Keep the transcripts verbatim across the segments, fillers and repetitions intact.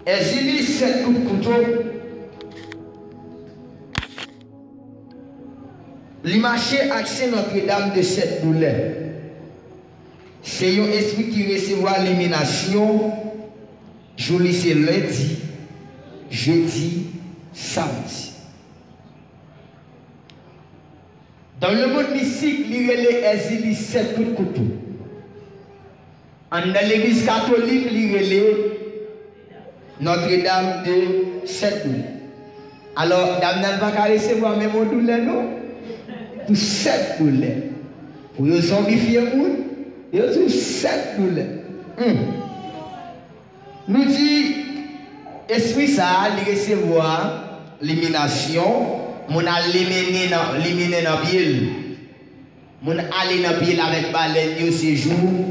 Èzili sèt kout kouto. Li mache ak Sen Nòtredam de Sèt Doulè. Se yon espri ki resevwa liminasyon. Jou li se lendi, jedi, samdi. Dans le monde mistik, li rele Èzili sèt kout kouto. Anndan legliz katolik, li rele Nòtredam de Sèt Doulè. Alò, dam nan pa ka resevwa menm yon doulè, non. Pou sèt doulè. Pou yo zonbifye moun, yo di w sèt doulè. Hmm. Nou di, espri sa a, li resevwa liminasyon, moun al liminen nan, liminen nan pye l. Moun ale nan pye l avèk balèn yo se jou,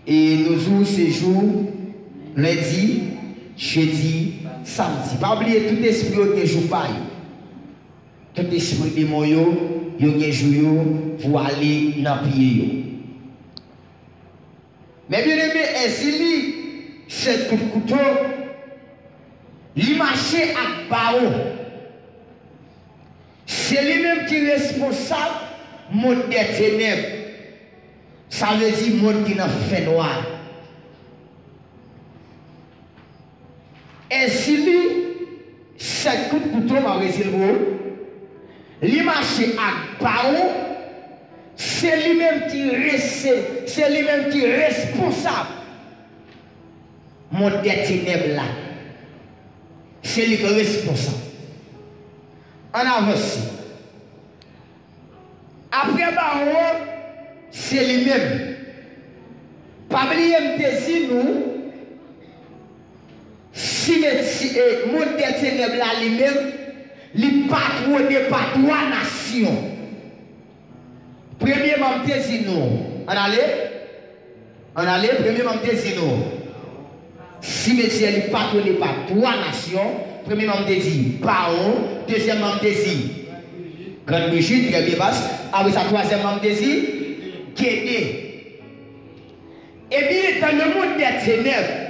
e nou di w se jou lendi, jedi, samdi. Pa bliye tout espri yo gen jou pa yo. Tout espri demon yo, yo gen jou yo pou ale nan pye yo. Men byeneme, Èzili sèt kout kouto, li mache ak bawon. Se li menm ki responsab mond dè tenèb. Sa vle di mond ki nan fènwa. Èzili sèt kout kouto, m ap redi l pou ou. Li mache ak bawon, se li menm ki rese-, se li menm ki responsab mond dè tenèb la. Se li ki responsab. Ann avanse. Apre bawon an, se li menm. Pa bliye m te di nou, simeti-, e, mond dè tenèb la li menm, li patwone pa twa nasyon. Premyeman, m te di nou, ann ale, ann ale, premyeman, m te di nou, simetyè li patwone pa twa nasyon, premyeman, m te di bawon, dezyèmman, m te di Grann Brijit, trè byen, pas, apre sa, twazyèmman, m te di Gede. Ebyen, dans le monde des ténèbres,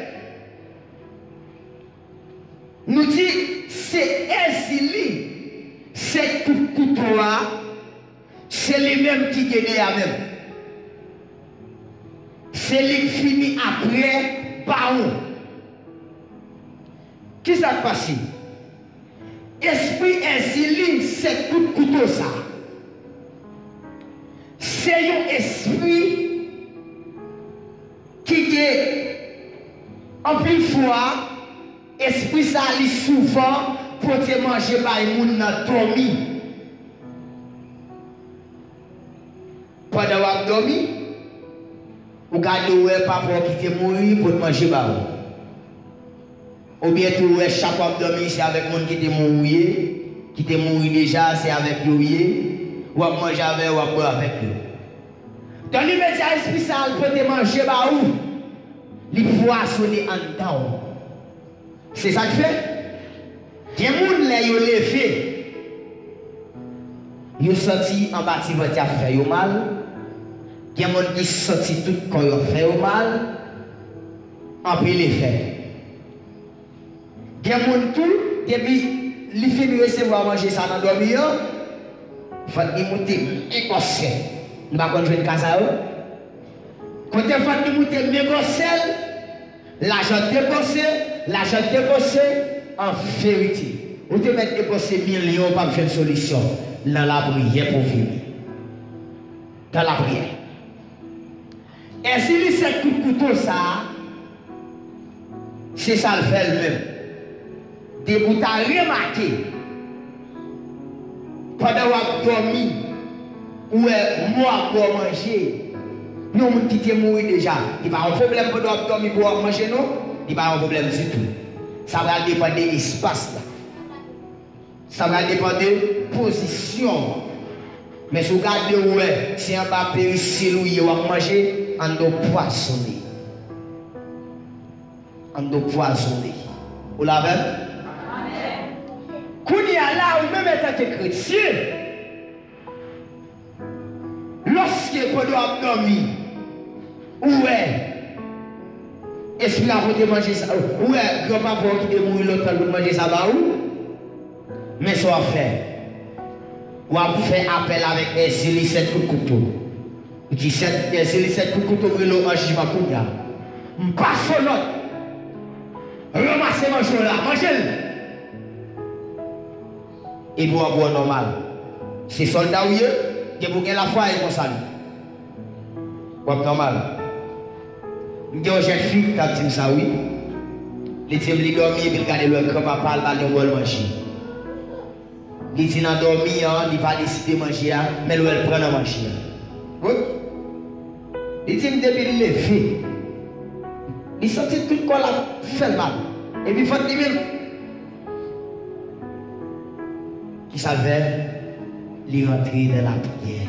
nou di se Èzili, se kout kouto a, se li menm ki Gede a menm. Se li k fini apre bawon. Kisa k pase? Espri Èzili, se kout kouto sa. Se yon espri ki gen anpil fwa, espri sa li souvan pote manje bay moun nan dòmi. Pandan w ap dòmi, ou gade w wè papa w ki te mouri pot manje ba ou. Oubyen tou ou wè chak w ap dòmi se avèk moun ki te mouri ye, ki te mouri deja, se avèk yo w ye, w ap manje avè yo, w ap bwè avèk yo. Dans l'immédiat, espri sa al pote manje ba ou, li pwazone anndan w. Se sa k fè, gen moun lè yo leve, yo santi anba ti vant y ap fè yo mal, gen moun ki santi tout kò yo ap fè yo mal, anpil efè. Gen moun tou, depi li fin resevwa manje sa nan dòmi an, vant li moute men gwosè. Nou pa konn jwenn ka sa yo? Kote vant li moute men gwosè l, lajan depanse, lajan depanse, an verite, ou te mèt depanse milyon, ou p ap jwenn solisyon. Nan lapriyè pou w vini. Dans la prière. Èzili sèt kout kouto sa a, se sa l fè l menm. Depi w ta remake, pandan w ap dòmi, ou wè mò ap ba w manje, yon moun ki te mouri deja, li pa yon pwoblèm pandan w ap dòmi pou w ap manje, non. Li pa yon pwoblèm ditou. Sa pral depann de espas la. Sa pral depann de pozisyon w. Men si w gade w wè se anba perisil ou ye w ap manje, ann do pwazone. Ann do pwazone. Ou la avè m? Kounye a la, ou menm antanke kretyen, lòske pandan w ap dòmi, ou wè Espri a pote manje sa. Ou wè, granpapa w ki te mouri lontan, l pote manje sa ba ou. Men sa w ap fè. W ap fè apèl avèk Èzili sèt kout kouto. Ou di, sèt, Èzili sèt kout kouto, m rele w an jijman kounye a. M pase w lòd. Ranmase manje w la, manje l. Epi w ap wè w nòmal. Se sòlda w ye, gen pou gen lafwa e konsa li. W ap nòmal. M gen yon jèn fi ki t ap di m sa wi. Li di m li dòmi epi l gade l wè granpapa l ba l yon bòl manje. Li di nan dòmi an, li pa deside manje a, men l wè l pran nan manje a. Wi. Li di m depi l leve, li santi tout kò l ap fè l mal. Epi vant li menm. Ki sa l fè? Li rantre nan lapriyè.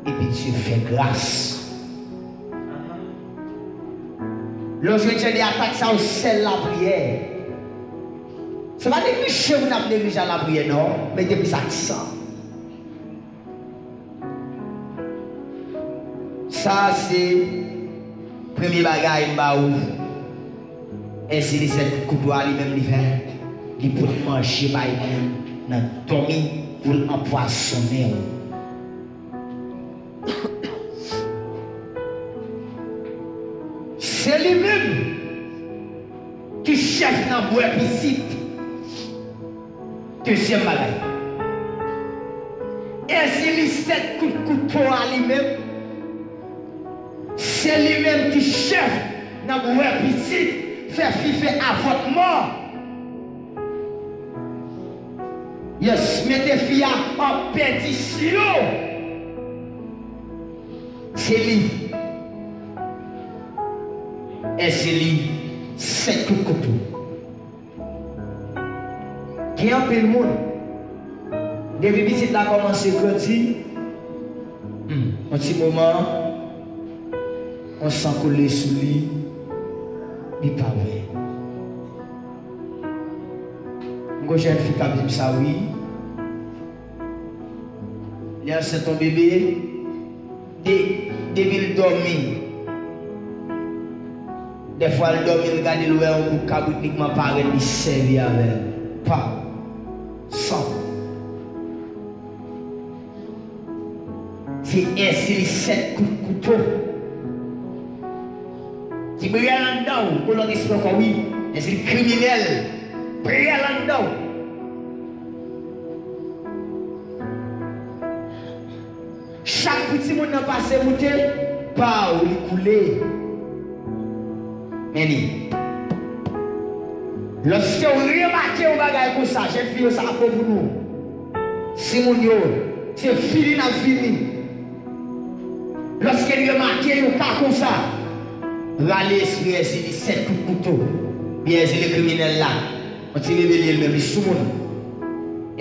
Epi Dye fè gras. Lè w jwenn jan de atak sa yo, sèl lapriyè. Se pa neglije pou n ap neglije lapriyè, non. Mete plis aksan. Sa a se premye bagay m ba ou. Èzili sèt kout kouto a li menm li fè. Li pot manje bay moun nan dòmi pou l anpwazonnen w. Se li menm ki chèf nan bwè pitit. Dezyèm bagay, Èzili sèt kout kouto a li menm, se li menm ki chèf nan bwè pitit, fè fi fè avòtman. Yes, mete fi a an pèdisyon. Se li. Èzili sèt kout kouto. Gen anpil moun, depi pitit la kòmanse grandi, hmm, yon ti moman, yon san koule sou li, li pa wè. M gon jèn fi k ap di m sa wi. Li ansent yon bebe, de, depi l dòmi. Dèfwa l dòmi, l gade, l wè yon bout kabrit li kòman parèt, li sèvi avè l. Pa. San. Se Èzili sèt kout kouto. Ki briyèl anndan w, gon lòt espri ankò wi. Èzili kriminèl. Briyèl anndan w. Chak kou timoun nan pase moute pa w, li koule. Men li. Lòske w remake yon bagay konsa, jèn fi yo, sa ap bon pou nou. Timoun yo, se vini n ap vini. Lòske n remake yon ka konsa, rale espri Èzili sèt kout kouto, byen Èzili kriminèl la. Yon ti bebe li ye, li menm li sou moun.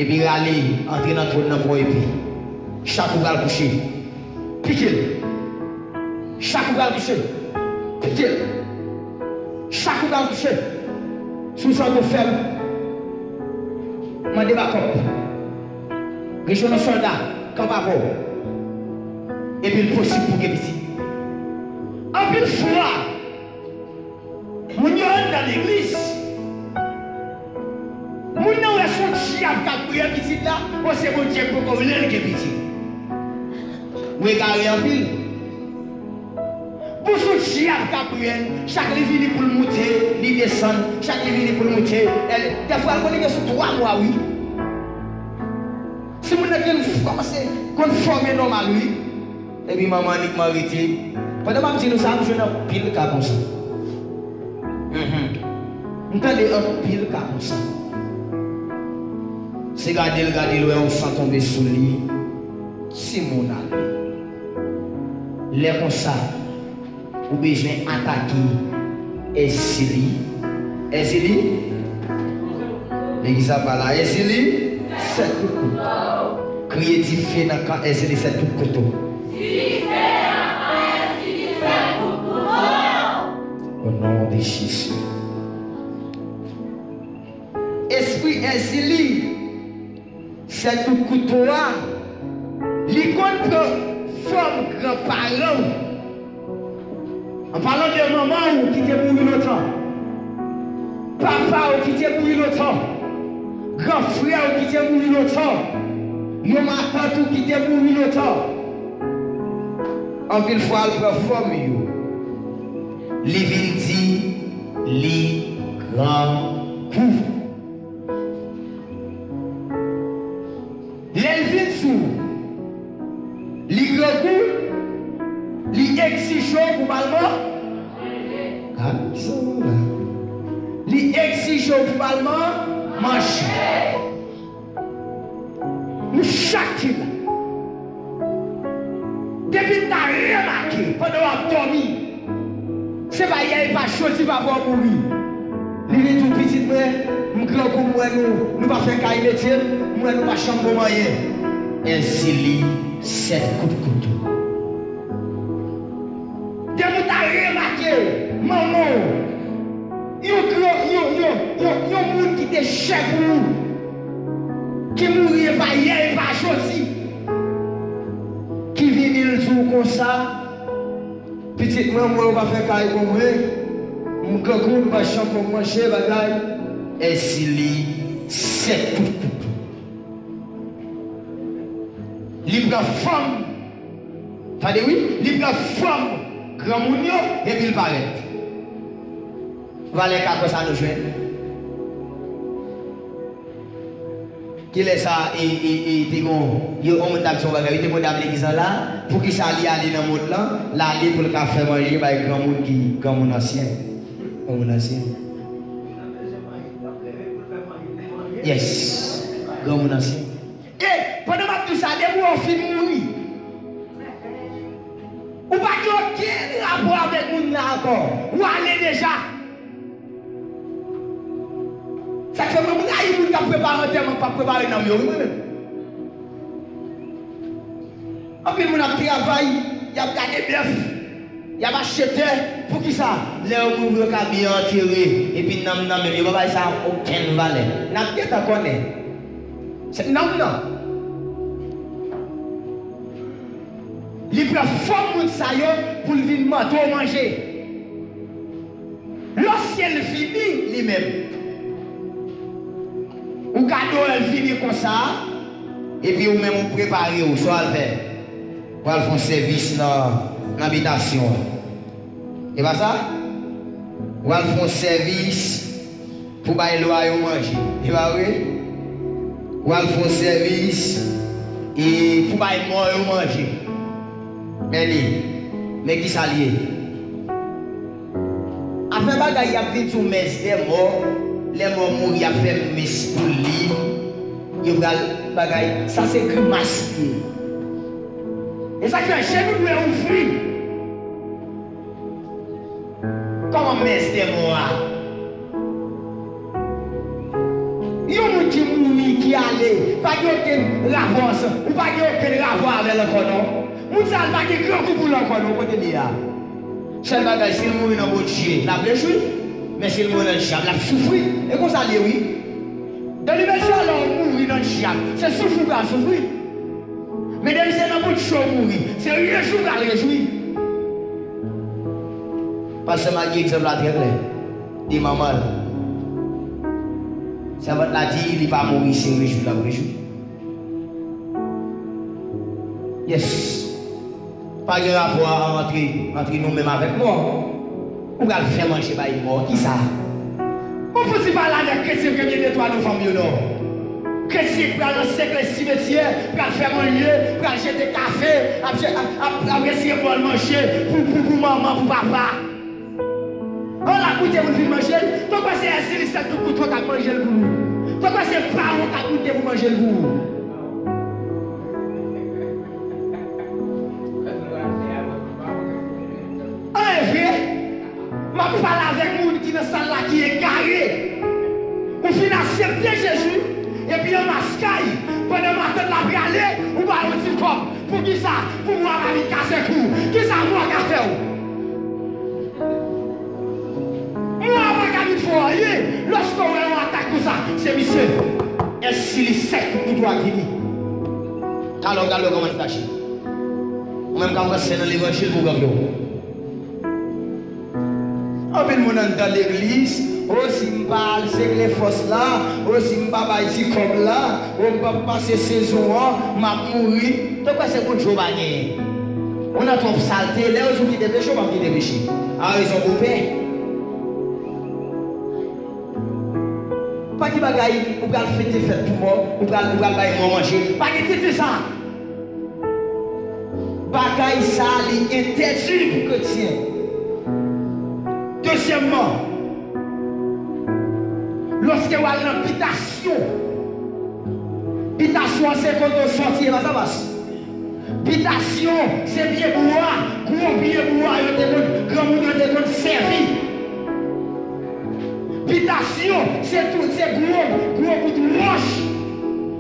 Epi rale, antre nan twòn nan pran epi. Chak ou pral kouche, pike l. Chak ou pral kouche, pike l. Chak ou pral kouche, si w santi w fèb, mande bakòp. Rejwenn yon sòlda, kanpe avè w. Epi l posib pou gen pitit. Anpil fwa, moun yo anndan legliz. Moun nan wè se yon dyab k ap briyè pitit la, bon se Bondye k poko vle l gen pitit. Ou egare anpil. Bon se yon dyab k ap briyè l, chak li vini pou l moute, li desann, chak li vini pou l moute. Dèfwa l konn rive sou twa mwa wi. Si moun nan gen kòmanse konn fòme nòmal wi. Epi manman annikman rete. Pandan m ap di nou sa, m jwenn anpil ka konsa. Mhm. M tande anpil ka konsa. Se gade l, gade l, wè yon san tonbe sou li. Timoun ale. Lè konsa, ou bezwen atake Èzili. Èzili? Men ki sa pa la? Èzili? Sèt kout kouto. Kriye dife nan kan Èzili sèt kout kouto. Dife nan kan Èzili sèt kout kouto. O non de Jezi. Espri Èzili. Sèt kout kouto a, li konn pran fòm granparan w. An palan de manman w ki te mouri lontan, papa w ki te mouri lontan, gran frè w ki te mouri lontan, yon matant ou ki te mouri lontan, anpil fwa l pran fòm yo, li vin di li grangou. Lè l vin sou ou, li grangou, li egzije w pou ba l man-, gad sa la. Li egzije w pou ba l man-, manje. Nou chak ki la. Depi n ta remake pandan w ap dòmi, se pa yè, e pa jodi papa w mouri. Li vin di w, pitit mwen, m grangou, m wè nou, nou pa fè kay mete m, m wè nou pa janm bon manyen. Èzili sèt kout kouto. Depi w ta remake manman w, yon gran, yon, yon, yon, yon moun ki te chè pou ou, ki mouri e pa yè, e pa jodi, ki vini l di w konsa, pitit mwen, m wè ou pa fè kay pou mwen, m grangou, nou pa janm pou manje bagay, èzili sèt kout kouto. Li pran fòm, tande wi, li pran fòm granmoun yo, epi l parèt. Valè ka konsa nou jwenn. Kilè sa, e, e, e, te gon, yo, yon moun t ap di yon bagay, wi, te gon dam legliz lan la, poukisa li ale nan mond lan, l ale pou l ka fè manje bay granmoun ki, granmoun ansyen. Granmoun ansyen. Yes. Granmoun ansyen. E, pandan m ap di w sa, depi w fin mouri, ou pa gen okenn rapò avèk moun la ankò. Ou ale deja. Sa k fè mwen, m rayi moun k ap prepare antèman, k p ap prepare nanm yo, wi, mwen menm. Anpil moun ap travay, y ap gade bèf, y ap achte tè. Poukisa? Lè yo mouri, yo ka byen antere, epi nanm nan menm, yo pa bay sa okenn valè. N ap gentan konnen. Se nanm nan. Li pran fòm moun sa yo pou l vin mande w manje. Lòske l vini, li menm, ou gade w, l vini konsa, epi ou menm ou prepare w, sa w al fè? Ou al fè yon sèvis nan, nan bitasyon an. E pa sa? Ou al fè yon sèvis pou bay lwa yo manje. E pa vre? Ou al fè yon sèvis e pou bay mò yo manje. Men li, men ki sa l ye? Afè bagay y ap vin sou mès dè mò, lè mò mouri y ap fè mès pou li, yo pral bagay, sa se grimas li ye. E sa k fè je nou dwe ouvri. Kòman mès dè mò a? Yon moun ki mouri, ki ale, pa gen okenn rapò ansanm, ou pa gen okenn rapò avè l ankò non. Moun sa a pa gen grangou pou l ankò non, kote l ye a. Sèl bagay, si l mouri nan Bondye, l ap rejwi. Men si l mouri nan dyab, l ap soufri. E konsa l ye wi. Nan limesya lè w mouri nan dyab, se soufri w pral soufri. Men depi se nan Bondye w mouri, se rejwi w pral rejwi. Pastè Magi egzanp la trè klè. Li manman l. Sèvant la di li pa mouri, se rejwi l ap rejwi. Yes. Pa gen rapò a antre, antre nou menm avèk mò. Ou pral fè manje bay mò, kisa? Ou fouti pale avèk kretyen premye de twa novanm yo non. Kretyen k pral nan sèkèy simetyè, pral fè manje, pral jete kafe, ap, ap, ap, ap retire bòl manje pou, pou, pou manman, pou papa. An l ap goute pou l vin manje l, tankou se Èzili sèt kout kouto k ap manje l pou ou. Tankou se pawon k ap goute pou manje l pou ou. An e vre, m ap pale avèk moun ki nan sal la ki egare. Ou fin aksepte Jezi, epi anmas kay, pandan matant la prale, ou pa yon ti kòb. Poukisa? Pou mwa pa vin kase kou. Kisa mwa ka fè w? Mwa pa ka vin fè w anyen. Lòske w wè yon atak konsa, se misye. Èzili sèt kout kouto a ki li. Talè w pral wè kòman l fache. Ou menm k ap ranse nan levanjil pou w kanpe w. Anpil moun anndan legliz, o, si m pa al segle fòs la, o, si m pa bay ti kòb la, o, m pa pase sezon an, m ap mouri. Te kwè se Bondye ou pa genyen. Ou nan twòp salte, lè yo di w kite peche, ou p ap kite peche. A rezon pou pè. Pa gen bagay, ou pral fete fèt pou mò, ou pral, ou pral bay mò manje. Pa gen tenten sa. Bagay sa a, li entèdi pou kretyen. Dezyèmman, lòske w al nan bitasyon, bitasyon an se kote w sòti, e pa sa pas. Bitasyon se pye bwa, gwo pye bwa yo te konn, granmoun yo te konn sèvi. Bitasyon se tou, se gwo, gwo bout wòch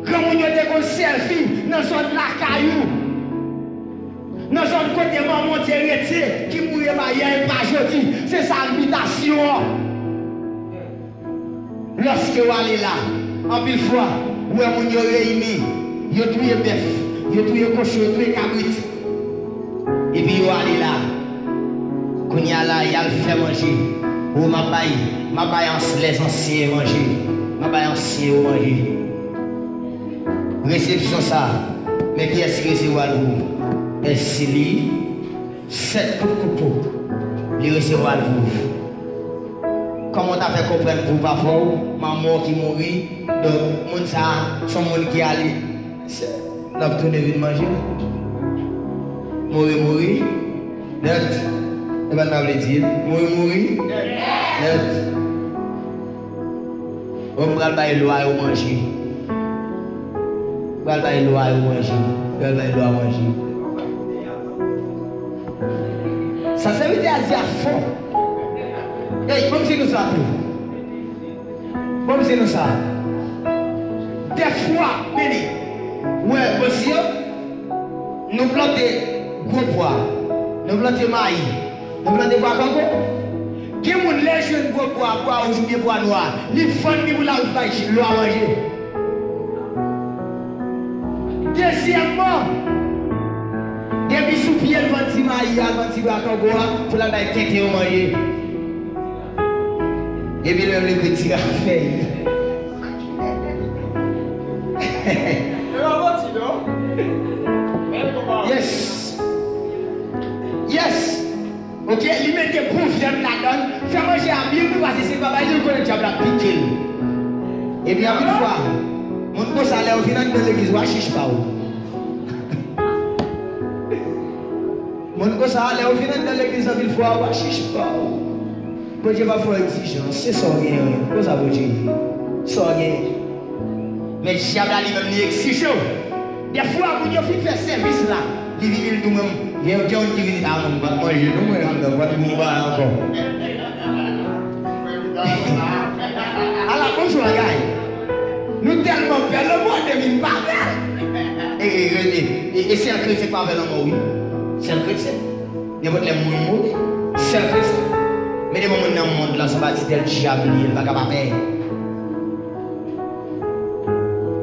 granmoun yo te konn sèvi nan zòn lakay ou. Nan zòn kote manman w te rete, ki mouri e pa yè e pa jodi. Se sa k bitasyon an. Lòske w ale la, anpil fwa, ou wè moun yo reyini, yo touye bèf, yo touye kochon, yo touye kabrit. Epi yo ale la. Kounye a la, y al fè manje. Ou, m ap bay, m ap bay ans-, lèzansyen manje. M ap bay ansyen yo manje. Resepsyon sa, men kiyès ki resevwa l pou ou? Èske li sèt kout kouto, li resevwa l pou ou? Kòman w ta fè konprann pou papa w, manman w ki mouri? Donk, moun sa a, se yon moun ki ale, se, l ap tounen vin manje. Mouri, mouri, nèt. E pa n ta vle di l. Mouri, mouri, nèt. Bon, m pral bay lwa yo manje. M pral bay lwa yo manje. M pral bay lwa manje. Sa sèvitè a di a fon. Ey, ban m di nou sa tou. Ban m di nou sa. Dèfwa, men li, ou wè, mesye, nou plante gwo pwa, nou plante mayi, nou plante pwa kango. Gen moun, lè l jwenn gwo pwa, pwa wouj oubyen pwa nwa, li vann li pou l al bay lwa manje. Dezyèmman, depi sou pye l vann ti mayi a, vann ti pwa kango a, pou l al bay tenten yo manje. Epi li menm li kwit ti rafèy. Yes. Yes. Ok, li mete bon vyann ladan l, fè manje a byen gou, paske si l pa bay li, l konnen dyab la ap pike l. Epi anpil fwa, moun konsa lè yo vin anndan legliz, w a chich pa w. Moun konsa lè yo vin anndan legliz, anpil fwa, w a chich pa w. Bondye pa fè w egzijans, se sa w genyen, konsa Bondye ye. Sa w genyen. Men dyab la li menm li egzije w. Dèfwa moun yo fin fè sèvis la, li vini li di w menm, gen, gen youn ki vini, a non, m pa t manje non mwen anndan, m pa t bon bagay ankò. Ala, bon bagay. Nou tèlman pè lanmò, depi n pa pè. E, e, e, e, e, e sèl kretyen k pa pè lanmò, wi. Sèl kretyen. Nenpòt lè moun mouri, sèl kretyen. Men depi moun nan mond lan, se pa ti tèl dyab li ye, l pa ka pa pè.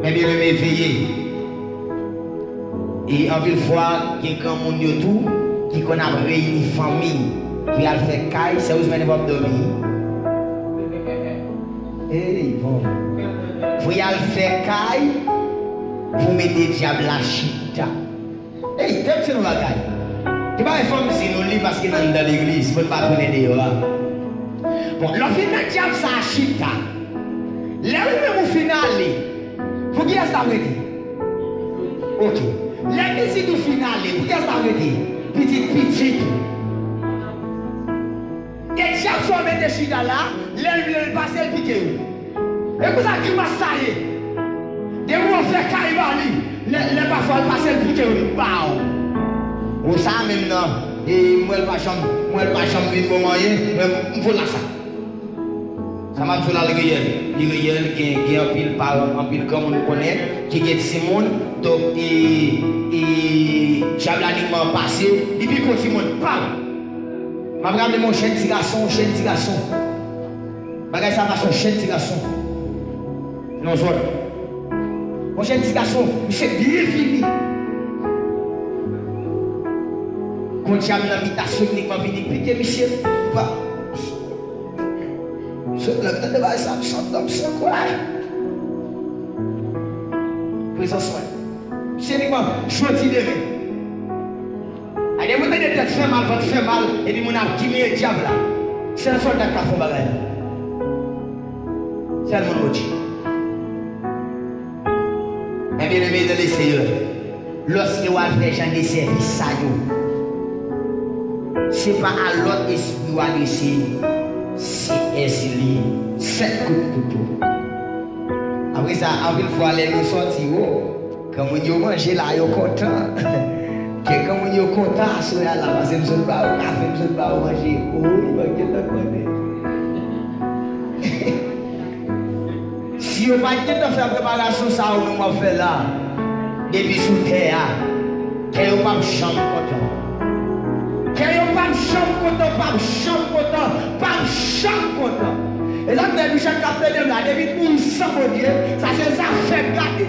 Men byeneme, veye. E anpil fwa, gen granmoun yo tou ki konn ap reyini fanmi pou y al fè kay, sèryezman, nèg pa ap dòmi. Ey, bon. Pou y al fè kay, pou mete dyab la chita. Ey, tèt se yon bagay. Te bagay fò m di nou li paske n anndan legliz, pou n pa tounen deyò a. Bon, lè w fin nan dyab sa a chita, lè ou menm ou fin ale, pou kiyès l ap rete? Ok. Lè pitit ou fin ale, pou kiyès l ap rete? Pitit pitit ou. E dyab sa w mete chita la, lè l vle l pase, l pike w. E konsa grimas sa ye. Depi w fè kay ba li, lè, lè pafwa l pase, l pike w, li ba w. Ou sa menm nan, e m wè l pa janm, m wè l pa janm vin ban m anyen, men m vola sa. Sa m ap di w la, li reyèl. Li reyèl, gen, gen anpil paran, anpil granmoun ou konnen, ki gen timoun, donk, e, e, dyab la likman pase, li pike w timoun, pa! M ap raple m yon jèn ti gason, yon jèn ti gason. Bagay sa pase yon jèn ti gason nan zòn. Yon jèn ti gason, misye byen fini. Gon dyab nan bitasyon li, li vini pike misye. Pa. Sot lè m tande bagay sa, m santi m san kwè. Prezans mwen. Se inikman jodi demen. A depi w tande tèt fè mal, vant fè mal, epi moun ap imilye dyab la. Sèl sòlda k ka fè yon bagay la. Sèl moun Bondye. Men byeneme dan le Seyè, lòske w al fè jan de sèvis sa yo, se pa a lòt espri w adrese, se Èzili, sèt kout kouto. Apre sa, anpil fwa lè nou sòti, o, granmoun yo manje la, yo kontan. Gen granmoun yo kontan aswè a la, paske m sot ba yo kafe, m sot ba yo manje. O, yo pa gentan konnen. Si yo pa t gentan fè preparasyon sa yo menm w ap fè la, depi sou tè a, kè yo p ap janm kontan. Kè yo p ap janm kontan, p ap janm kontan, p ap janm kontan. E sa k fè nou chak k ap tande m la, depi n mouri san Bondye, sa se zafè gade.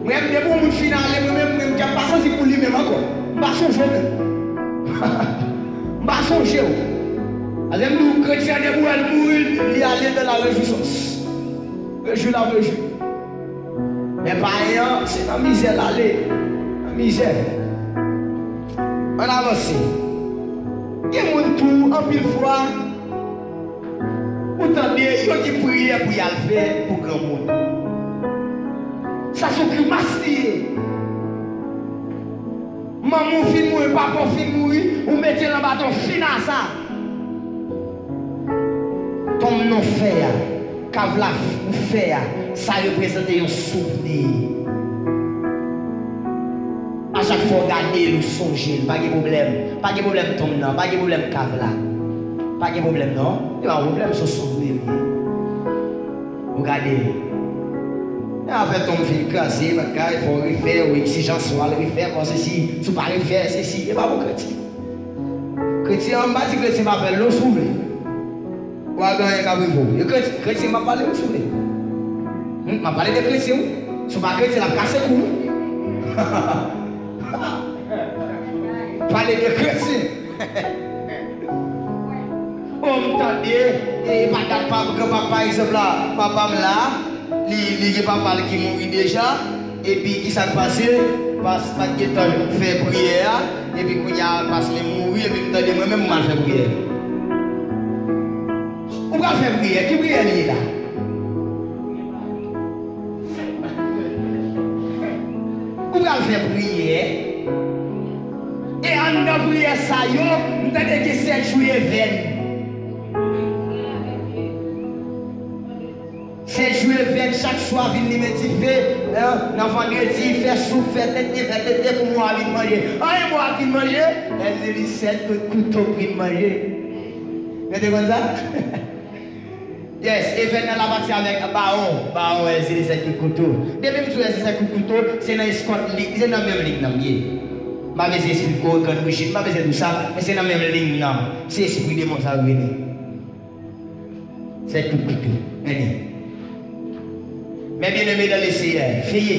Mwen menm, depi yon moun fin ale, mwen menm, mwen menm, kè m pa santi pou li menm ankò. M pa sonje w menm. M pa sonje w. Paske m di w, kretyen an, depi w wè l mouri, li ale dans la réjouissance. Rejwi l ap rejwi. Men payen an, se nan mizè l ale. Nan mizè. Ann avanse. Gen moun tou, anpil fwa, ou tande, yo gen priyè pou y al fè pou granmoun. Sa se yon grimas li ye. Manman w fin mouri, papa w fin mouri, ou mete l anba ton fin asa. Tonm nan w fè a, kav la ou fè a, sa reprezante yon souvni. A chak fwa w gade l, ou sonje l, pa gen pwoblèm. Pa gen pwoblèm tonm nan, pa gen pwoblèm kav la. Pa gen pwoblèm non. E pa yon pwoblèm, se yon souvni li ye. Ou gade. E afè tonm fin kraze, bagay, fò w refè, ou egzijans, w al refè, fò sesi, si w pa refè, sesi. E pa pou kretyen. Kretyen an, m pa di kretyen pa fè l non, si w vle. Ou a gen anyen k ap rive w. E kretyen, kretyen m ap pale wi, si w vle. Hmm, m ap pale de kretyen wi. Si w pa kretyen, l ap kase kou wi. Pale de kretyen. O, m tande, e pa dat pa, granpapa, pa egzanp la, papa m la, li, li gen papa l ki mouri deja, epi kisa k pase? Pas, pa t gentan fè priyè a, epi kounye a, pas li mouri, epi m tande mwen menm m al fè priyè. Ou pral fè priyè, ki priyè li ye la? Ou pral fè priyè. E anndan priyè sa yo, m tande gen sèt jou evèn. Sèt jou evèn, chak swa vin limen dife, nan, nan vandredi, fè soup, fè tete, fè tete pou mò a vin manje. Anyen mò a vin manje, Èzili sèt kout kouto vin manje. Nou te konn sa? Yes, evèn nan la pati avèk Bawon, Bawon Èzili sèt kout kouto. Depi m di w Èzili sèt kout kouto, se nan eskòt li, se nan menm liy nan m ye. M pa bezwen esplike w, grann bouch li, m pa bezwen di w sa, men se nan menm liy nan m. Se espri demon sa yo vini. Sèt kout kouto. Men li. Men byeneme dan le Seyè, veye.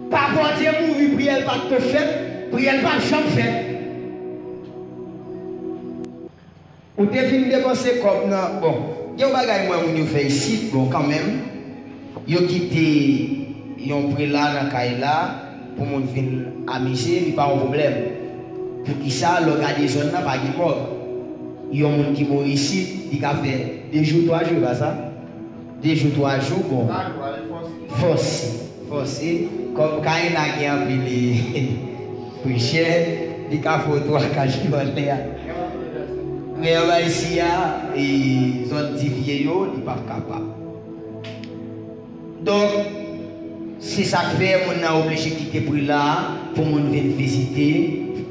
Pa Bondye mouri, priyè l pa t ko fèt, priyè l p ap janm fèt. Ou te fin depanse kòb nan, bon, gen yon bagay m wè moun yo fè isit, bon, kanmenm, yo kite yon prela nan kay la pou moun vin amize, li pa yon pwoblèm. Poukisa, lè w gade zòn nan, pa gen mòg. Yon moun ki mouri isit, li ka fè de jou, twa jou, e pa sa? De jou, twa jou, bon. Fòse, fòse. Kòm Kayena gen anpil prechè, li ka fè w twa, kat jou anlè a. Men anba isi a, e, zòn Divye yo, li p ap kapab. Donk, se sa k fè moun nan oblije kite prela a pou moun vin vizite.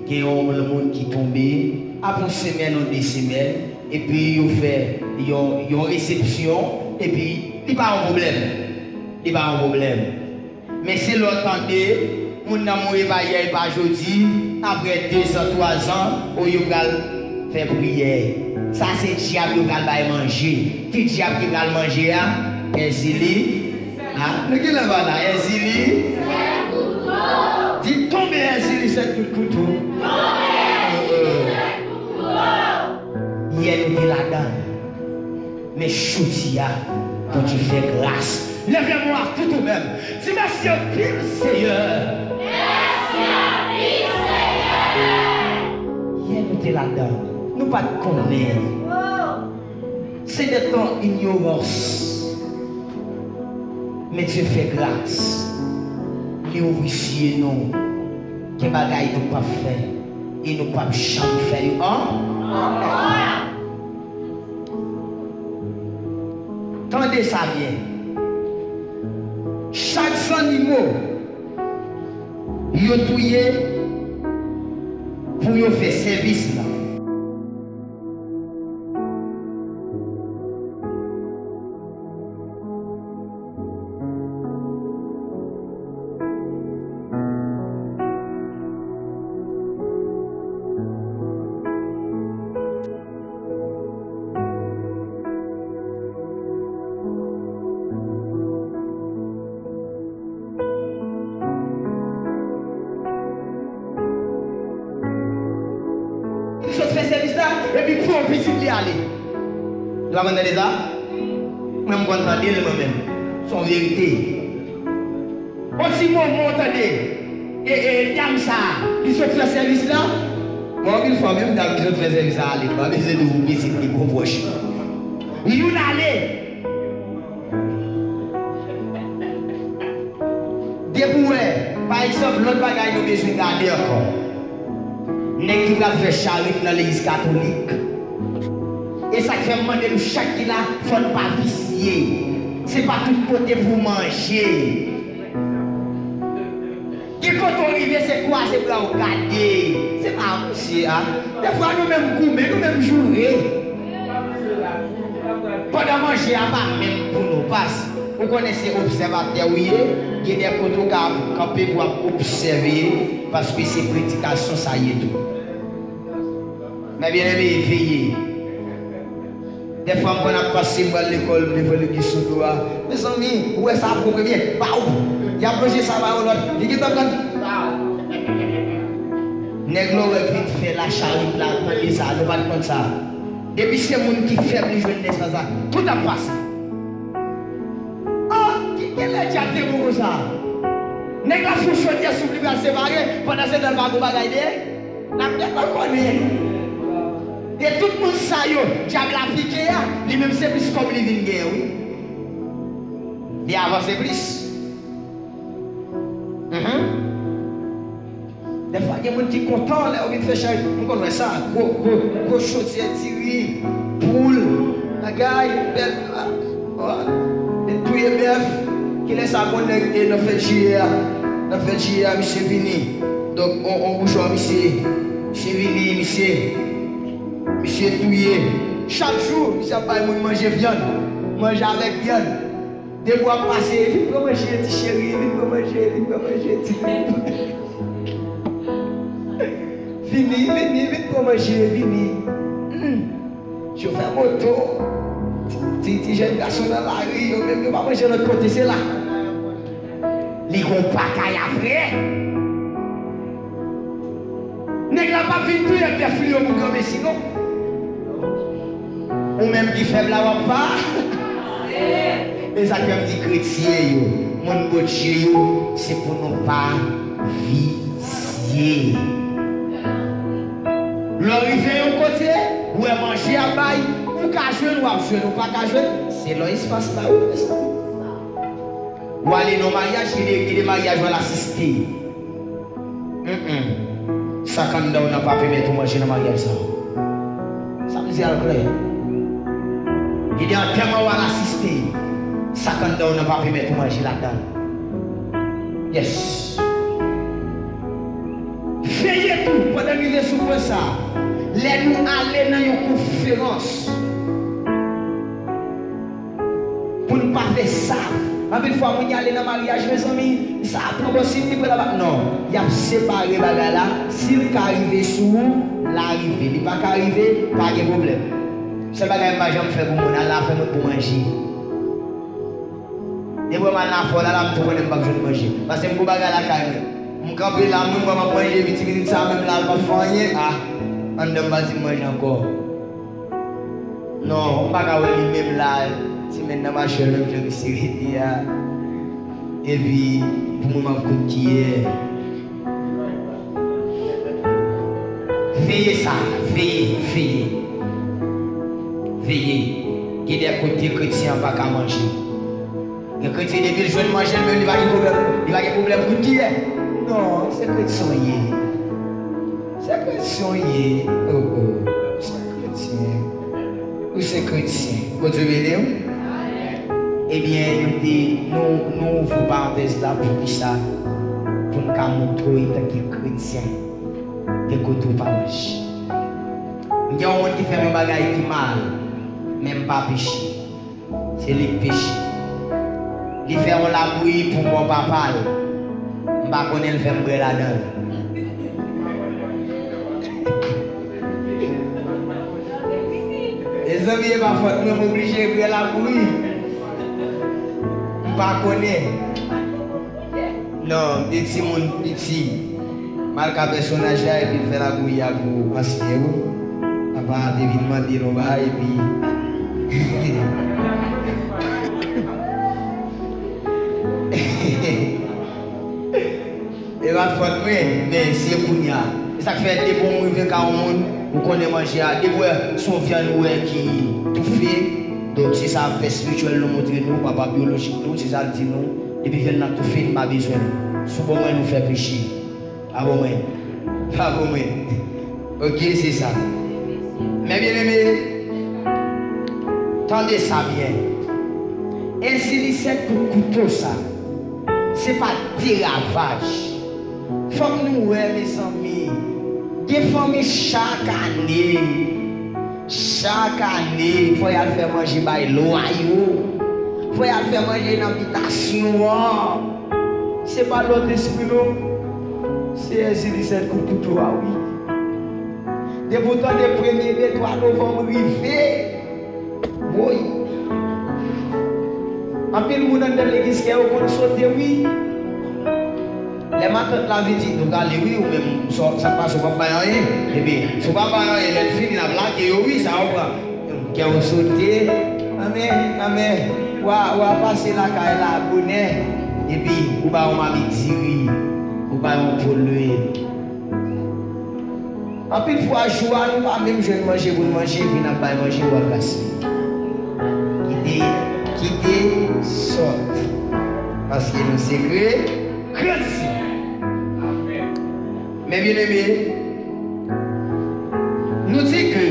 Gen yon moun ki tonbe, apre yon semèn ou de semèn, epi yo fè yon, yon resepsyon, epi li pa yon pwoblèm. Li pa yon pwoblèm. Men se lè w tande moun nan mouri pa yè, pa jodi, apre dezan, twazan, o, yo pral fè priyè. Sa se dyab yo pral bay manje. Ki dyab ki pral manje a? Èzili. A, nou ki lè pa la? Èzili. Di, tonbe Èzili sèt kout kouto. Yè nou te ladan l. Men jodi a, Bondye fè gras. Leve men w tout ou menm. Di, mèsi anpil, Seyè. Mèsi anpil, Seyè. Yè nou te ladan l. Nou pa t konnen. Se de ton ignorans. Men Dye fè gras. Li ouvri zye nou. Gen bagay nou p ap fè. E nou p ap janm fè yo ankò. Tande sa byen. Chak zannimo yo touye pou yo fè sèvis la. Li sot fè sèvis la, epi pran pitit li ale. Ou pa konn tande sa? Mwen, m konn tande l, mwen menm. Se yon verite. On ti moman, w tande, e, e, dam sa, li sot fè sèvis la. Bon, anpil fwa, menm dam ki sot fè sèvis la ale, m pa bezwen di w pitit li, bon pwòch. Youn ale. Depi w wè, pa egzanp, lòt bagay nou bezwen gade ankò. Nèg ki pral fè charit nan legliz katolik. E sa k fè m mande nou chak ki la, fò n pa visye. Se pa tout kote pou w manje. Gen kote w rive, se kwaze bra w gade. Se pa misye a. Dèfwa nou menm goumen, nou menm joure. Pandan manje a pa menm pou nou, pas ou konnen se obsèvatè ou ye, gen de kote w ka kanpe pou w ap obsève, paske se predikasyon sa ye tou. Mè byeneme, veye. Dèfwa m konn ap pase, m pral lekòl, m leve legliz sou do a. Mezanmi, ou wè sa ap konpremye? Baw! Y ap manje sa ba yon lòt. Li gentan pran. Nèg lò wè vit fè la charit la, tande sa, nou pa t konn sa. Depi se moun ki fèb li jwenn nesans la, tout ap pase. Ah, ki, ki lè dyab te bon konsa? Nèg la fou chodyè sou li pral separe, pandan se tan l pa gon bagay dèyè. N ap gentan konnen. E tout moun sa yo, dyab la pike a, li menm se plis kòb li vin genyen, wi. Li avanse plis. Mhm. Dèfwa gen moun ki kontan lè yo vin fè chay. M konn wè sa, gwo, gwo, gwo chodyè diri, poul, bagay, bèl, ah, oh, vin touye bèf. Kilè sa konnen e nan fèt jiyè a? Nan fèt jiyè a, misye vini. Donk, on, on boujwa, misye, misye vini, misye, misye touye. Chak jou, misye ap bay moun manje vyann, manje avèk vyann. Depi w ap pase, vin pran manje, ti cheri, vin pran manje, vin pran manje, ti. Vini, vini, vin pran manje, vini. Hmm. Chofè moto, ti, ti, ti jèn gason nan lari, yo menm yo pa manje lòt kote, se la. Li gon bagay apre. Nèg la p ap vin touye bèf li yo pou granmesi, non. Ou menm ki fèb la, w ap pa. E sa k fè m di kretyen yo, moun Bondye yo, se pou nou pa visye. Lè w rive yon kote, ou wè manje ap bay, ou ka jwenn, w ap jwenn, ou pa ka jwenn, se lè espas la, wi, mezanmi. Ou ale nan maryaj, gen de, gen de maryaj ou al asiste. Mm-mm. Sa k anndan w nan pa pèmèt ou manje nan maryaj sa. Sa m di a l klè. Gen de antèman ou al asiste. Sa k anndan w nan pa pèmèt ou manje ladan l. Yes. Veye tou, pandan n rive sou pwen sa, lè nou ale nan yon konferans, pou n pa fè sa. Anpil fwa, moun y ale nan maryaj, mezanmi, sa ap pran bò, si li pran laba, non, y ap separe bagay la. Si l ka rive sou ou, l a rive. Li pa ka rive, pa gen pwoblèm. Sèl bagay m pa janm fè pou moun, al la fè moun pou manje. Depi m al nan fò la, la m tou konnen m p ap jwenn manje. Paske m gon bagay lakay mwen. M kanpe la, mwen, m ap manje, epi ti pitit sa menm la, l p ap fè anyen. Ah, anndan m pa di m manje ankò. Non, m pa ka wè li menm la, semèn nan mache menm jan misye rete a. Epi, pou mwen, m ap kout kiyè. Veye sa, veye, veye. Veye. Gen de kote kretyen an pa ka manje. Gen kretyen depi l jwenn manje l menm li pa gen pwoblèm. Li pa gen pwoblèm kout kiyè. Non, se kretyen w ye. Se kretyen w ye. Oh, oh. Se kretyen. Ou se kretyen. Bondye beni w. Ebyen, nou te, nou, nou ouvri parantèz la pou kisa? Pou n ka montre w tanke kretyen, gen kote w pa manje. M gen yon moun ki fè m yon bagay ki mal, men m pa peche. Se li k peche. Li fè yon labouyi pou mò papa l. M pa konnen l fè m bwè ladan l. Mezanmi, e pa fòt mwen, m oblije bwè labouyi. M pa konnen. Non, de timoun piti. M al ka pèsonaj la epi l fè labouyi a pou ansyen yo. Apa te vin mande l yon bagay epi e pa t fòt mwen, men se kounye a. E sa k fè depi w rive ka yon moun, ou konnen manje a. Depi w wè se yon vyann ou wè ki toufe, donk se sa fè espirityèl nou montre nou, papa byolojik nou, se sa l di nou. Depi vyann nan toufe, n pa bezwen l. Si w bon mwen, nou fè peche. Pa bon mwen. Pa bon mwen. Ok, se sa. Mè byeneme, tande sa byen. Ensi li sèt kout kouto sa, se pa de ravaj. Fòk nou wè, mezanmi, gen fanmi chak ane. Chak ane, fò y al fè manje bay lwa yo. Fò y al fè manje nan bitasyon an. Se pa lòt espri non. Se Ensi li sèt kout kouto a wi. Depi w tande premye de twa novanm rive, woy. Anpil moun anndan legliz kè yo konn sote wi. Lè matant la vin di, "Nou prale wi, ou menm, sa, sa k pase, w p ap bay anyen." Epi, si w pa bay anyen, lè l fini, n ap lage yo wi, sa yo pran. Kè w sote, anmè, anmè, w a, w a pase lakay la bonè, epi ou bay yon mamit diri, ou bay yon po lwil. Anpil fwa, jou a, nou pa menm jwenn manje pou n manje, epi n ap bay manje, w al gaspiye. Kite, kite sòt. Paske nou se kre, kretyen. Men byeneme, nou di ke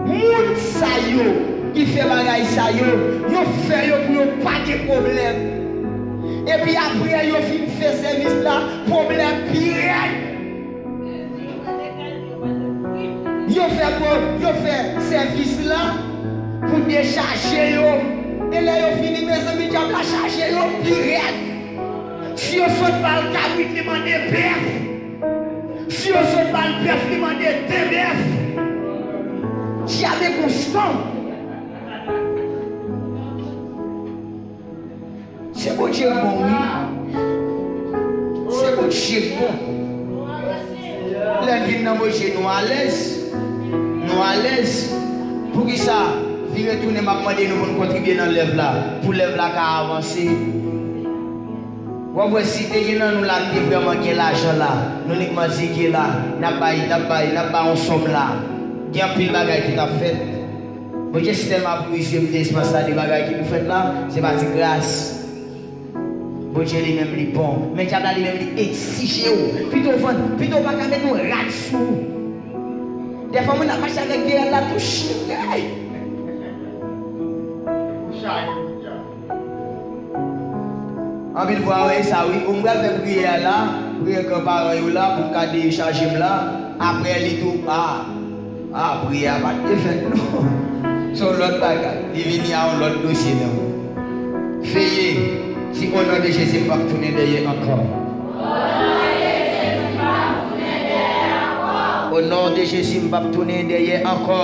moun sa yo ki fè bagay sa yo, yo fè yo pou yo pa gen pwoblèm. Epi apre yo fin fè sèvis la, pwoblèm pi rèd. Yo fè pwo-, yo fè sèvis la pou dechaje yo. E lè yo fini, mezanmi, dyab la chaje yo pi rèd. Si yo sot ba l kabrit, li mande bèf. Si yo sot ba l bèf, li mande de bèf. Dyab e konstan. Se Bondye k bon wi. Se Bondye k bon. Lè n vin nan Bondye, nou alèz. Nou alèz. Poukisa? Vire tounen, m ap mande nou pou n kontribye nan lèv la, pou lèv la ka avanse. W ap wè si te gen nan nou la, n te vrèman gen lajan la, nou unikman di ke la, n ap bay, n ap bay, n ap bay yon sòm la. Gen anpil bagay ki t ap fèt. Bondye si tèlman ap rive m nan espas la de bagay ki pou fèt la, se pa ti gras. Bondye li menm li bon. Men dyab la li menm li egzije w. Pito w vann, pito w pa ka met yon rad sou ou. Dèfwa moun ap mache avèk de rad la tou chire. Anpil fwa, wi, sa wi. Ou m pral fè priyè a la, priyè gran paran yo la, pou m ka dechaje m la. Apre, li tou, a, a, priyè a pa t te fèt, non. Se yon lòt bagay. Li vini a yon lòt dosye, non. Veye, di, "O non de Jezi, m p ap tounen dèyè ankò." O non de Jezi, m p ap tounen dèyè ankò.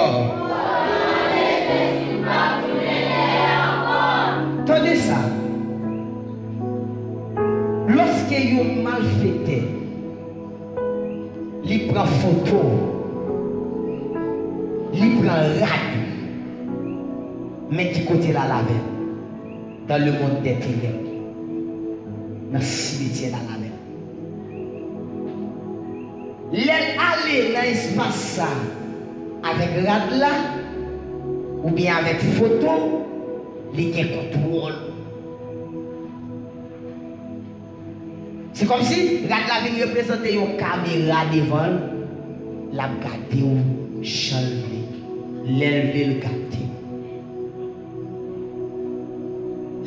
Tande sa. Lòske yon malfektè, li pran foto, Li pran rad. Men ki kote l al avè l. Dans le monde des ténèbres. Nan simetyè l al avè l. Lè l ale nan espas sa avèk rad la, oubyen avèk foto, li gen kontwòl. Se kòmsi rad la vin reprezante yon kamera devan l, l ap gade w jan l vle, lè l vle l gade w.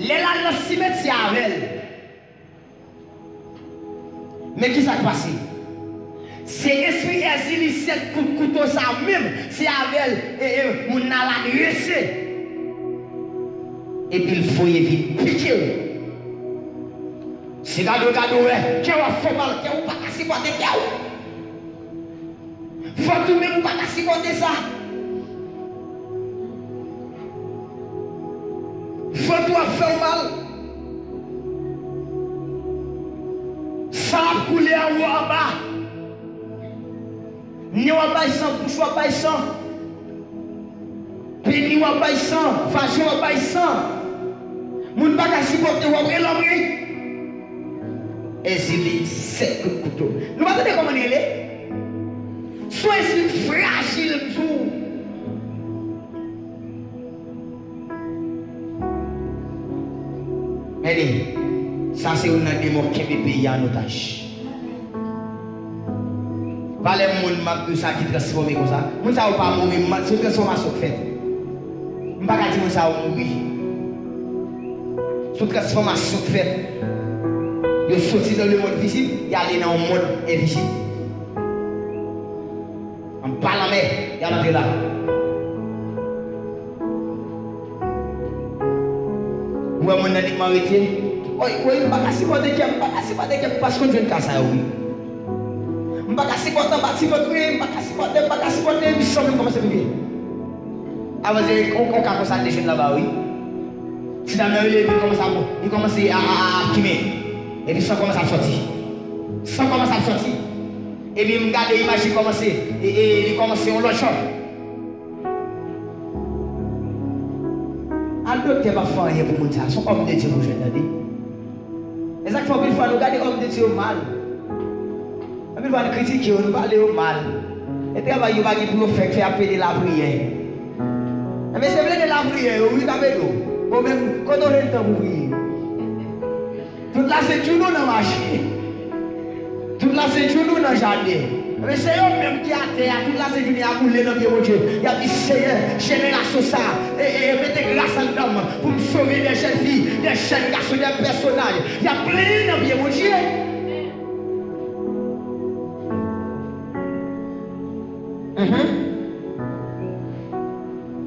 Lè l al nan simetyè avè l, men kisa k pase? Se espri Èzili sèt kout kouto sa menm, se avè l e, e, moun nan al adrese. Epi l voye vin pike w. Se gade w, gade w, wè, kè w ap fè w mal, kè w pa ka sipòte kè w. Vant ou menm ou pa ka sipòte sa. Vant ou ap fè w mal. San ap koule anwo anba. Nen w ap bay san, bouch w ap bay san. Peni w ap bay san, vajen w ap bay san. Moun pa ka sipòte w, w ap relanbre. Èzili sèt kout kouto. Nou pa tande kòman li rele? Se yon espri frajil, m di w. Men li, sa se youn nan demon k kenbe peyi a an otaj. Valè moun m ap di w sa ki transfòme konsa. Moun sa yo pa mouri, m, se yon transfòmasyon k fèt. M pa ka di moun sa yo mouri. Se yon transfòmasyon k fèt. Yo soti nan lemonn vizib, y ale nan yon monn envizib. Anba lanmè, y al antre la. Ou wè moun nan li kman rete? Woy, woy, m pa ka sipòte kè m, m pa ka sipòte kè m, paske m jwenn ka sa yo, wi. M pa ka sipòte anba ti vant, wi, m pa ka sipòte, m pa ka sipòte, epi san menm kòmanse priye. Avanse, on, on ka konsa te jwenn laba, wi. Ti dam nan rele, epi li kòmanse ap, li kòmanse a, a, a, a kimen. Epi san kòmanse ap sòti. San kòmanse ap sòti. Epi m gade imaj li kòmanse, e, e, li kòmanse yon lòt jan. Al doktè p ap fè anyen pou moun sa. Se yon òm de Dye pou jwenn, tande. E sa k fè anpil fwa nou gade òm de Dye yo mal. Anpil fwa nou kritike yo, nou pale yo mal. E travay yo pa gen pou yo fè, k fè y ap plede lapriyè. Enben, se plede lapriyè yo, wi, k ap ede w. Bon, men, kote w jwenn tan pou priye? Tout lasentjounen w nan mache. Tout lasentjounen w nan jaden. Men se yo menm ki atè a, tout lasentjounen y ap woule nan pye Bondye. Y ap di, Seyè, jenerasyon sa a, e, e, e, mete gras anndan m pou m sove de jèn fi, de jèn gason, de pèsonaj. Y ap plenyen nan pye Bondye. Mhm.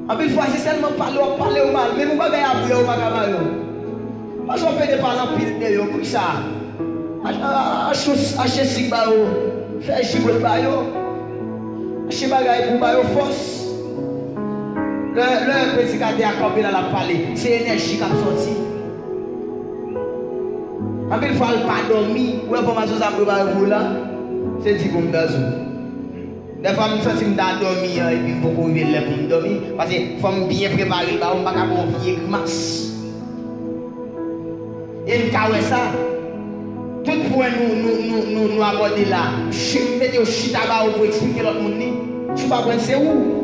Anpil fwa, se sèlman pale w ap pale yo mal, menm yon bagay ap rive, ou pa ka mare yo. Paske w ap plede pale anpil de yo, poukisa? Ach-, a-, achte, achte sik ba yo, fè ji bwè ba yo, achte bagay pou ba yo fòs. Lè, lè predikatè a kanpe la, l ap pale, se enèji k ap sòti. Anpil fwa, l pa dòmi, ou wè fòmasyon sa m prepare pou ou la, se di pou m dan sou. Dèfwa m santi m ta dòmi an epi m poko rive lè pou m dòmi, paske fò m byen prepare l ba ou, m pa ka ba w vye grimas. E n ka wè sa. Tout pwen nou, nou, nou, nou, nou abòde la, m mete yo chita ba ou pou eksplike lòt moun li. Si w pa konprann, se ou.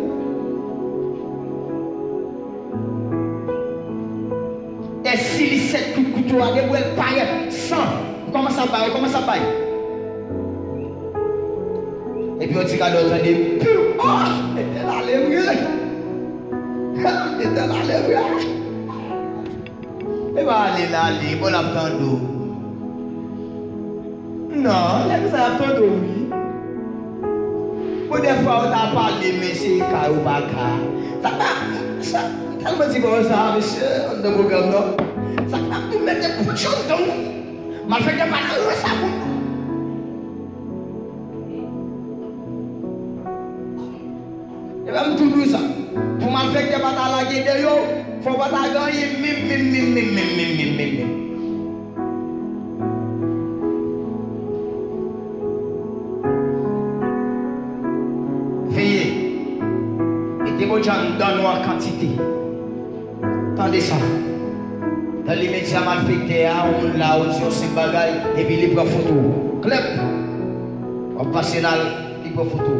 Èzili sèt kout kouto a, depi w wè l parèt, san. Ou kòmanse ap bay, ou kòmanse ap bay. Epi yon ti gade, ou tande, piw! Oh! Etènèl ale vre! Etènèl ale vre! E pa ale l ale, bon, l ap tande w. Non, nèg sa y ap tande w, wi. Bon, dèfwa, ou ta pale, men se ka ou pa ka. Sa pa, sa, m tèlman di bò sa, mesye, anndan pwogram nan. Sa pa pou mete poutch anndan w. Malfektè pa nan rans a moun. Epa m tou di w sa. Pou malfektè pa ta lage deyò, fò w pa ta gen anyen menm, menm, menm. Veye. E Demon djab anndan nou an kantite. Tande sa. Nan limedya malfektè a, yon moun la, ou di yon senp bagay, epi li pran foto w. Klèp! W ap pase la, li pran foto w.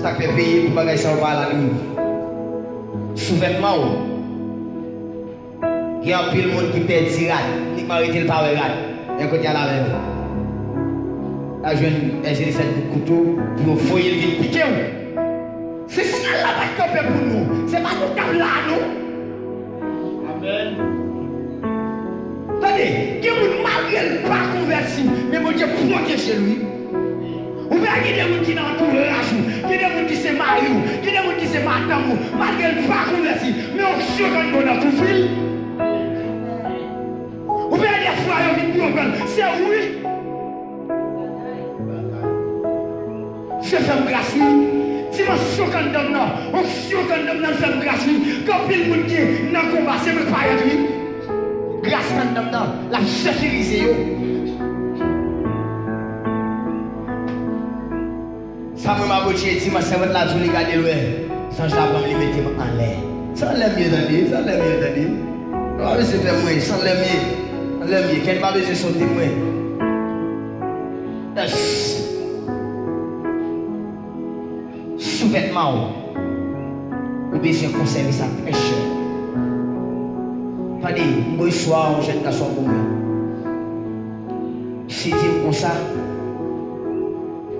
Sa k fè veye pou bagay sa yo pa al rive. Souvètman w. Gen anpil moun ki pèdi rad, nèg man rete l pa wè rad. Yon kote al avè yo. L al jwenn Èzili sèt kout kouto pou yo voye l vin pike w. Se syèl la pa t kanpe pou nou. Se pa nou k t ap la, non. Amèn. Tande, gen moun malgre l pa konvèti, men Bondye pwoteje l, wi. Ou wè, gen de moun ki nan antouraj ou, gen de moun ki se mari w, gen de moun ki se madanm ou, malgre l pa konvèti, men onksyon k anndan w nan kouvri l. Ou wè, dèfwa yo vin pou yo pran l, se ou wi. Dye fè m gras wi. Dimansyon k anndan m nan, onksyon k anndan m nan fè m gras wi. Gen anpil moun ki nan konba, se mwen k parèt wi. Gras k anndan m nan, l ap sekirize yo. Sa mwen m ap otje dimanch sèvant la di w li gade l wè. Zanj la pran m li mete m anlè. Se anlè m ye tande, se anlè m ye tande. Nou pa bezwen pè mwen, se anlè m ye. Anlè m ye, kè n pa bezwen sote mwen. Yes. Souvètman w. Ou bezwen konsève sa trè chè. Tande, m resevwa yon jèn gason pou mwen. Misye di m konsa.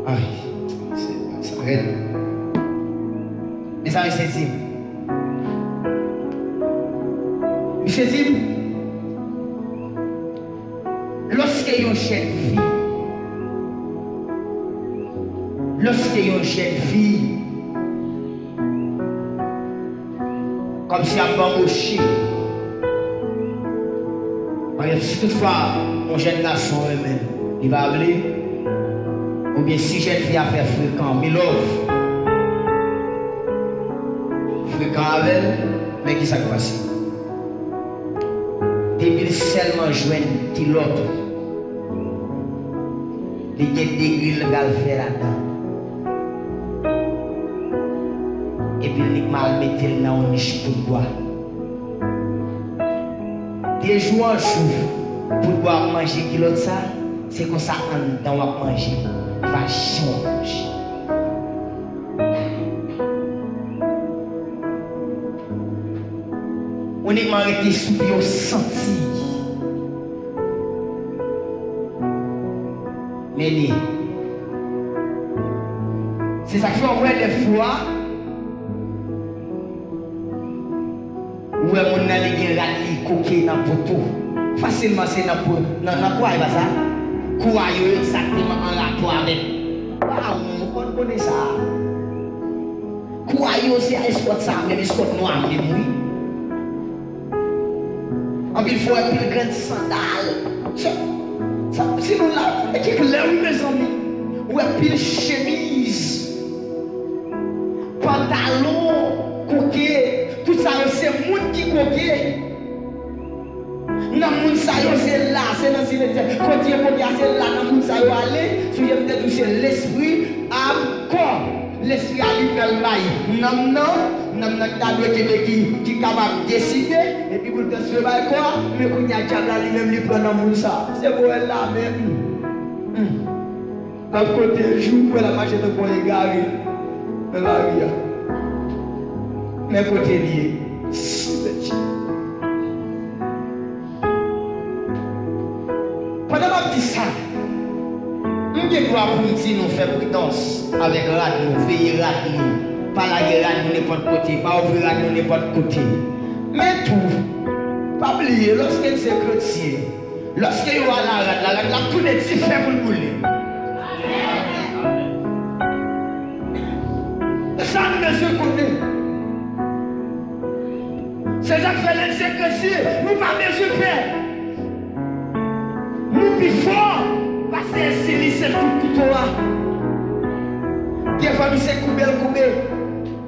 Ay, se, sa rèd. Men sa misye di m. Misye di m, lòske yon jèn fi, lòske yon jèn fi kòmsi ap banboche. Paske si toutfwa yon jèn gason renmen l, li pa vle, oubyen si jèn fi a fè frekan, mi love, frekan avè l, men ki sa k pase? Depi l sèlman jwenn kilòt, li gen degri l pral fè ladan. Epi l nik mal mete l nan yon nich poud bwa. De jou an jou, poud bwa ap manje kilòt sa, se konsa anndan w ap manje, vajen w ap manje. Ou nèkman rete sou pye w santi. Men li. Se sa k fè w wè dèfwa, ou wè moun nan li gen rad li koke nan poto. Fasilman se nan po, nan, nan kouray pa sa. Kouray yo egzakteman an rapò avèk. Waw, ou konn konnen sa. Kouray yo se eskòt sa, menm eskòt nwa menm wi. Anpil fwa, anpil grenn sandal. Se, sa, si nou la, e ki klè wi mezanmi. Ou wè pil chemiz, pantalon, koke, tout sa yo se moun ki koke. Nan moun sa yo se la, se nan simetyè. Kote yo kote a se la nan moun sa yo ale, sou je m te di w se lespri, am, kò. Lespri a li pral bay nanm nan, nanm nan ki ta dwe kenbe ki, ki kapab deside, epi pou l transfere bay kò a, men kounye a dyab la li menm li pran nan moun sa. Se vòlè la menm. Hmm. L ap konte jou pou l ap mache tankou yon egare nan lari a. Men kote l ye, simetyè. Pandan m ap di sa, m gen dwa pou m di nou fè pridans avèk rad nou, veye rad nou, pa lage rad nou nenpòt kote, pa ouvri rad nou nenpòt kote. Men tou, pa bliye, lòske n se kretyen, lòske yo al a rad la, rad la ap tounen dife pou l boule. E sa nou bezwen konnen. Se sa k fè lè n se kretyen, nou pa bezwen pè. Nou pi fò pase si li se kout kouto a. Dèfwa misye koube l koube.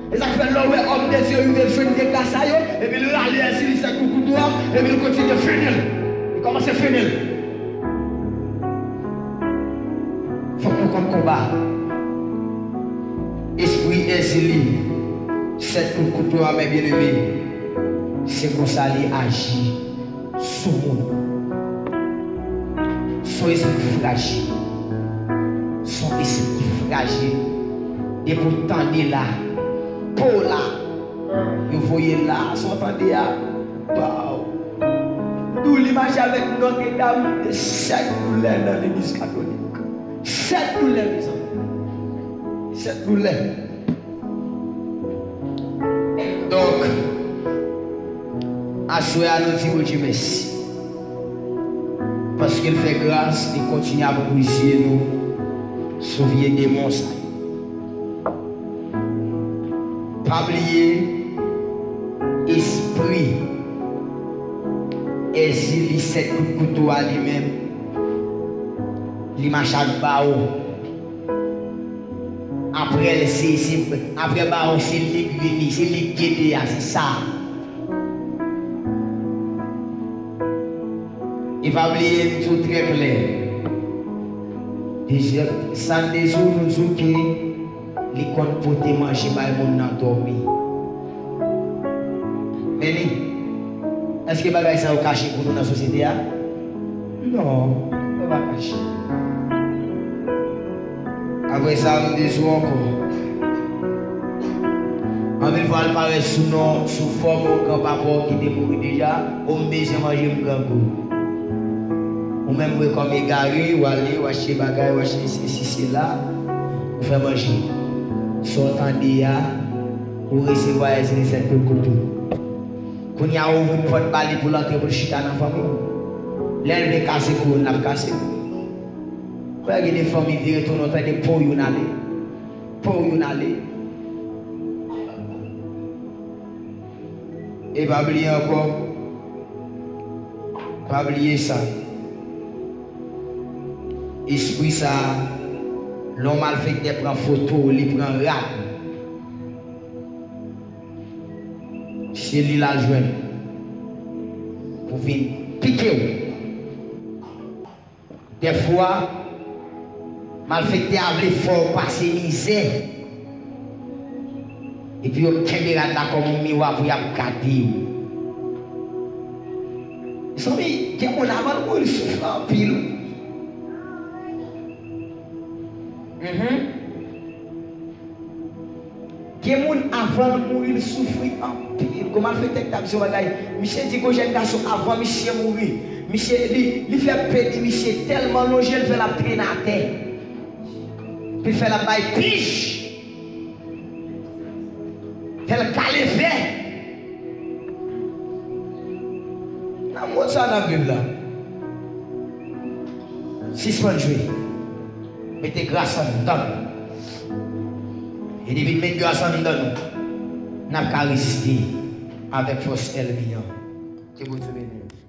E sa k fè lè w wè òm de Dye rive jwenn dega sa yo, epi l rale si li se kout kouto a, epi l kontinye fini l. Li kòmanse fini l. Fòk nou konn konba. Espri Èzili, Sèt kout kouto a, men byeneme, se konsa li aji sou moun. Se yon espri frajil. Se yon espri ki frajil. Depi w tande la, po la, yo voye la, sa w tande a, baw. Nou li mache avèk Nòtredam, de sèt doulè nan legliz katolik. Sèt doulè, mezanmi. Sèt doulè. Donk, aswè a nou di Bondye mèsi. Paske l fè gras, li kontinye ap ouvri zye nou sou vye demon sa yo. Pa bliye, espri Èzili sèt kout kouto a li menm, li mache ak bawo. Apre l, se, se, apre bawo, se li k vini, se li k gede a, se sa. E pa bliye, m di w trè klè. Dezyèm, San Dezou, nou di w ke li konn pote manje bay moun nan dòmi. Men li, èske bagay sa yo kache pou nou nan sosyete a? Non, yo pa kache. Apre sa, m di sou ankò. Anpil fwa, l parèt sou non, sou fòm yon granpapa w ki te mouri deja, ou m bezwen manje, m grangou. Ou menm, w kòm egare, w ale, w achte bagay, w achte sesi, sela, ou fè manje. Sa w tande a, ou resevwa Èzili sèt kout kouto. Kounye a, ou ouvri pòt ba li pou l antre, pou l chita nan fanmi w. Lè l vle kase kou, l ap kase kou. Wè, gen de fanmi vire tounen, w tande po youn ale. Po youn ale. E pa bliye ankò, pa bliye sa. Espri sa, lè yon malfektè pran foto w, li pran rad, se li l al jwenn pou vin pike w. Dèfwa, malfektè a vle fè w pase mizè. Epi yo kenbe rad la kòm yon miwa pou y ap gade w. Mezanmi, gen moun avan l mouri, l soufri anpil. Mhm. Gen moun, avan l mouri, l soufri anpil. Gon malfektè k t ap di yon bagay. Misye di gon jèn gason, avan misye mouri, misye, li, li fè pedi misye tèlman lonje, l fè l ap trennen atè. Epi l fè l ap bay pij. Fè l kale fè. Nan mond sa n ap viv la, sispann jwe. Mete gras anndan nou. E depi n met gras anndan nou, n ap ka reziste avèk fòs ènmi an. Ke Bondye beni w.